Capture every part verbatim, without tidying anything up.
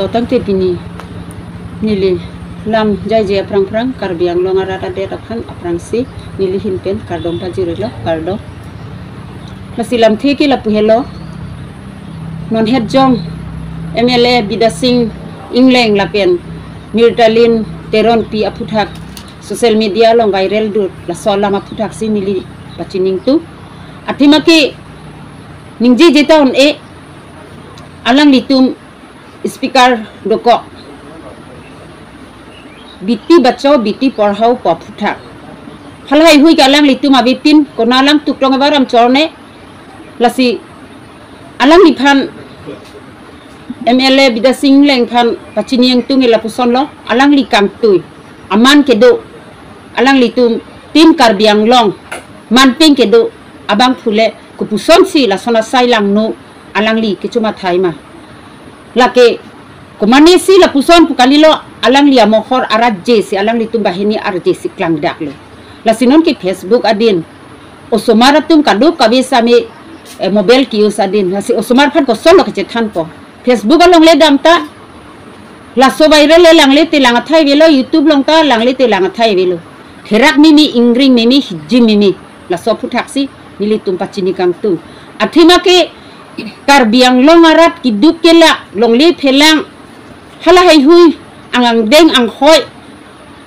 Tangte pini neli lam jaije aphrang phrang Karbi Anglong arat adet aphan aphrangsi neli ahin pen kardom pajirlo, kardom. Lasi lamthe ke lapu helo, non het jong M L A Bidya Sing Engleng lapen Mirtalin Teronpi aphuthak social media along viral dun, laso alam aphuthaksi neli pachini ingtung. Athema ke ningjeje ta un-e, alanglitum speaker dokok, "Beti bachao, beti padhao" pu aphuthak. Halahaihui ke alanglitum avepin, konat alam tuk tong evaram chorne. Lasi alangliphan M L A Bidya Sing Engleng aphan pachini ingtung e lapusonlo, alangli kangtui, aman kedo, alanglitum Team Karbi Anglong manpeng kedo abangphu le kopusonsi lason asai langno alangli kechomatha ma. Lake komatnesi lapuson pu kalilo, alangli amohor aratjesi, alanglitum banghini arjesi klangdaklo. Lasi non ke Facebook adin, osomar atum kadokave same, eh, mobile ke-use adin. Lasi osomar aphan kosonlo kachethanpo? Facebook along le damta, laso viral le langle te lang athai avelo, YouTube along ta langle te lang athai avelo. Therak mimi, ingring mimi, hijim mimi, laso aphuthaksi nelitum pachini kangtung. Athema ke Karbi Anglong arat keduk kelak, longle phelang, halahaihui angdeng anghoi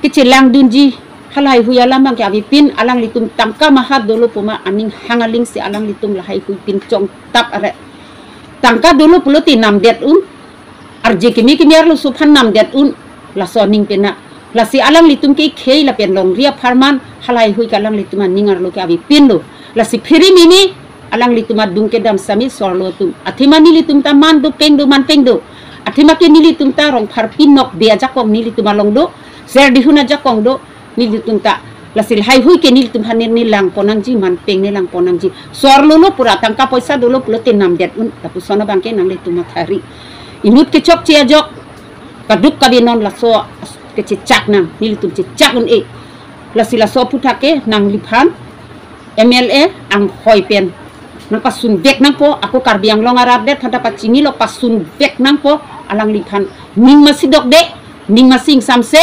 kechelangdunji, halahaihui alam abangke avepin, alanglitum tangka mahat dolo puma aning hang alingsi alanglitum lahaihui pin chongtap are. Tangka dolo pulote namdet un, arje keme keme arloso aphan namdet un, laso aning pena. Lasi alanglitum ke khei lapen longri apharman, halahaihui ke alanglitum aning arlo ke avepinlo. Lasi phiri mimi, alanglitum adung kedam same so-arlo atum. Athema nelitum ta man do, peng do, manpeng do. Athema ke nelitum ta Rongpharpi Nokbe ajakong nelitum along do, Serdihun ajakong do nelitum ta. Lasi lahaihui ke nelitum aphan ne langpon nangji, manpeng ne langpon nangji. So-arlo lo pura, tangka poisa dolo pulote namdet un, lapuson abangke nanglitum mathari. Inut kechokche ajok, kadokave non laso kechechak nang, nelitum chechak un-e. Lasi laso aphuthak ke nangliphan M L A anghoi pen nangpasunvek nangpo, ako Karbi Anglong arat adet aphanta pachinilo, pasunvek nangpo, alangliphan ning masi dokde, ning masi ingsamse,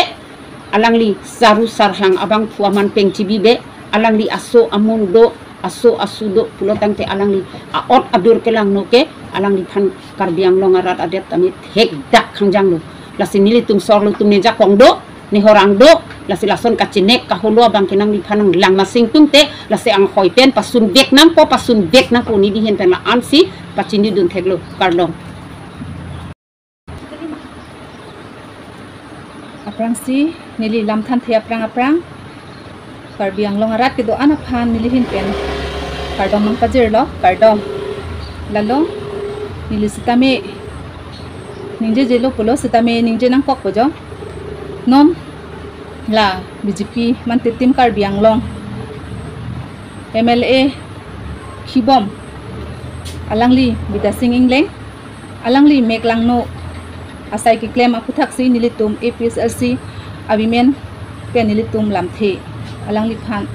alangli saru sarhang abangphu aman peng chibibe, alangli aso amun do, aso asu do pulo tangte alangli a-ot adur kelangno ke alangliphan Karbi Anglong arat adet tame thekdak khangjanglo. Lasi nelitum so-arlo atum ne jakong do, ne horang do, lasi lason kachenek kaholo abangke nangliphan nanglang masi ingtungte, lasi anghoi pen pasunvek nangpo, pasunvek nangpo, neli ahin pen la-ansi pachinidun theklo, kardom. Aphrangsi neli lam thanthe aphrang aphrang Karbi Anglong arat kedo-an aphan neli ahin pen kardom nangpajirlo, kardom. Lalo neli sitame ningjejelo pulo sitame ningje nangkokpo jo. Non la B J P mante Team Karbi Anglong M L A kibom, alangli Bidya Sing Engleng, alangli mek langno asai keklem aphuthaksi nelitum A P H L C a-women pen nelitum lamthe alangliphan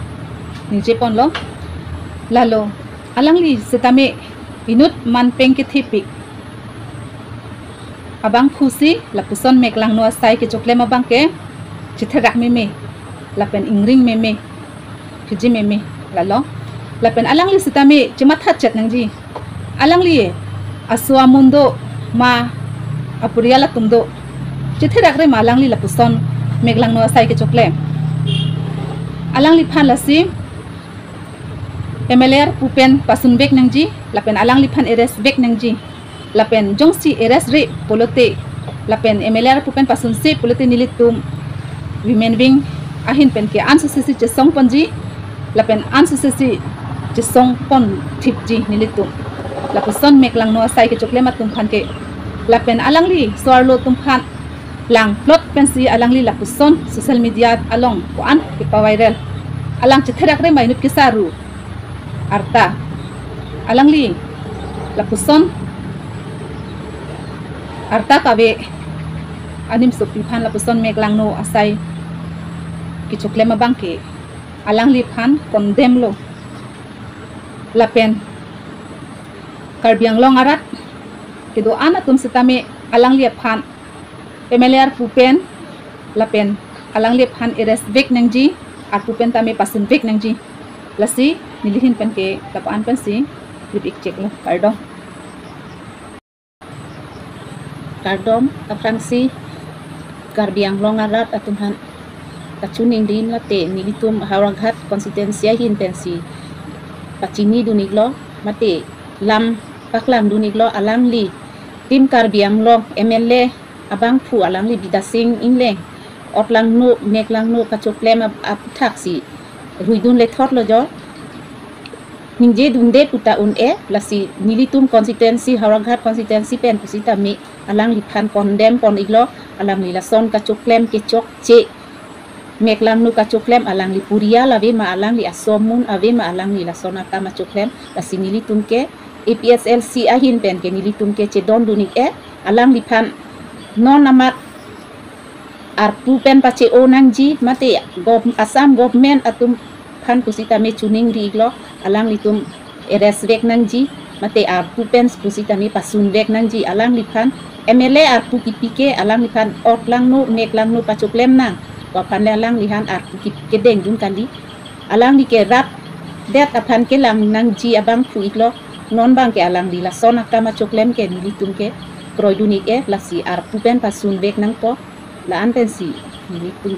ningjeponlo. Lalo alangli sitame inut manpeng kethepik abangphusi lapuson mek langno asai kechoklem abangke chetherak meme lapen ingring meme, hijim meme, lalo. Lapen alangli sitame chematha chet nangji. Alangli aso amun do ma apurial atum do, chetherak re ma alangli lapuson mek langno asai kechoklem? Alangliphan lasi M L A arpu pen pasunvek nangji, lapen alangliphan arrest vek nangji. Lapen jongsi arrest re pulote, lapen M L A arpu pen pasunse pulote nelitum women wing ahin pen ke ansosesi chesongponji, lapen ansosesi chesongpon thipji nelitum. Lapuson mek langno asai kechoklem atum aphan ke. Lapen alangli so-arlo atum aphan langplot pensi alangli lapuson social media along ko-an kepaviral. Alang chetherak re ma inut kesaru arta. Alangli lapuson arta kave animsopi aphan lapuson mek langno asai kechoklem abangke alangliphan condemn lo. Lapen Karbi Anglong arat kedo-an atum sitame alangli aphan M L A arpu pen lapen alangliphan arrest vek nangji, arpu pen tame pasun vek nangji. Lasi nelihin pen ke lapu-an pensi rip-ik cheklo, kardom. Kardom, aphrangsi Karbi Anglong arat atum aphan kachiningri, mate nelitum Howraghat constituency ahin pensi pachinidun-iklo, mate lam paklangdun-iklo, alangli Team Karbi Anglong M L A abangphu alangli Bidya Sing Engleng otlangno meklangno kachoklem ap- aputhaksi ruidun lethotlo jo. Ningjedunde puta un-e, lasi nelitum constituency, Howraghat constituency pen pusitame alangliphan condemn pon-iklo, alangli lason kachoklem kechokche, meklangno kachoklem, alangli purial ave ma, alangli asomun ave ma, alangli lason akam achoklem. Lasi nelitum ke A P H L C ahin pen ke nelitum ke chedondun-ik-e, alangliphan non amat arpu pen pache-o nangji, mate gov- Assam government atum aphan pusitame chiningri-iklo, alanglitum arrest vek nangji, mate arpu pen pusitame pasun vek nangji, alangliphan M L A arpu kipi ke alangliphan otlangno meklangno pachoklem nang, ko aphan le alangliphan arpu kip- kedengdun kali. Alangli ke rapdet aphan kelang nangji abangphu-iklo, non abang ke alangli lason akam achoklem ke nelitum ke kroidun-ik-e, lasi arpu pen pasun vek nangpo, la-an pensi nelitum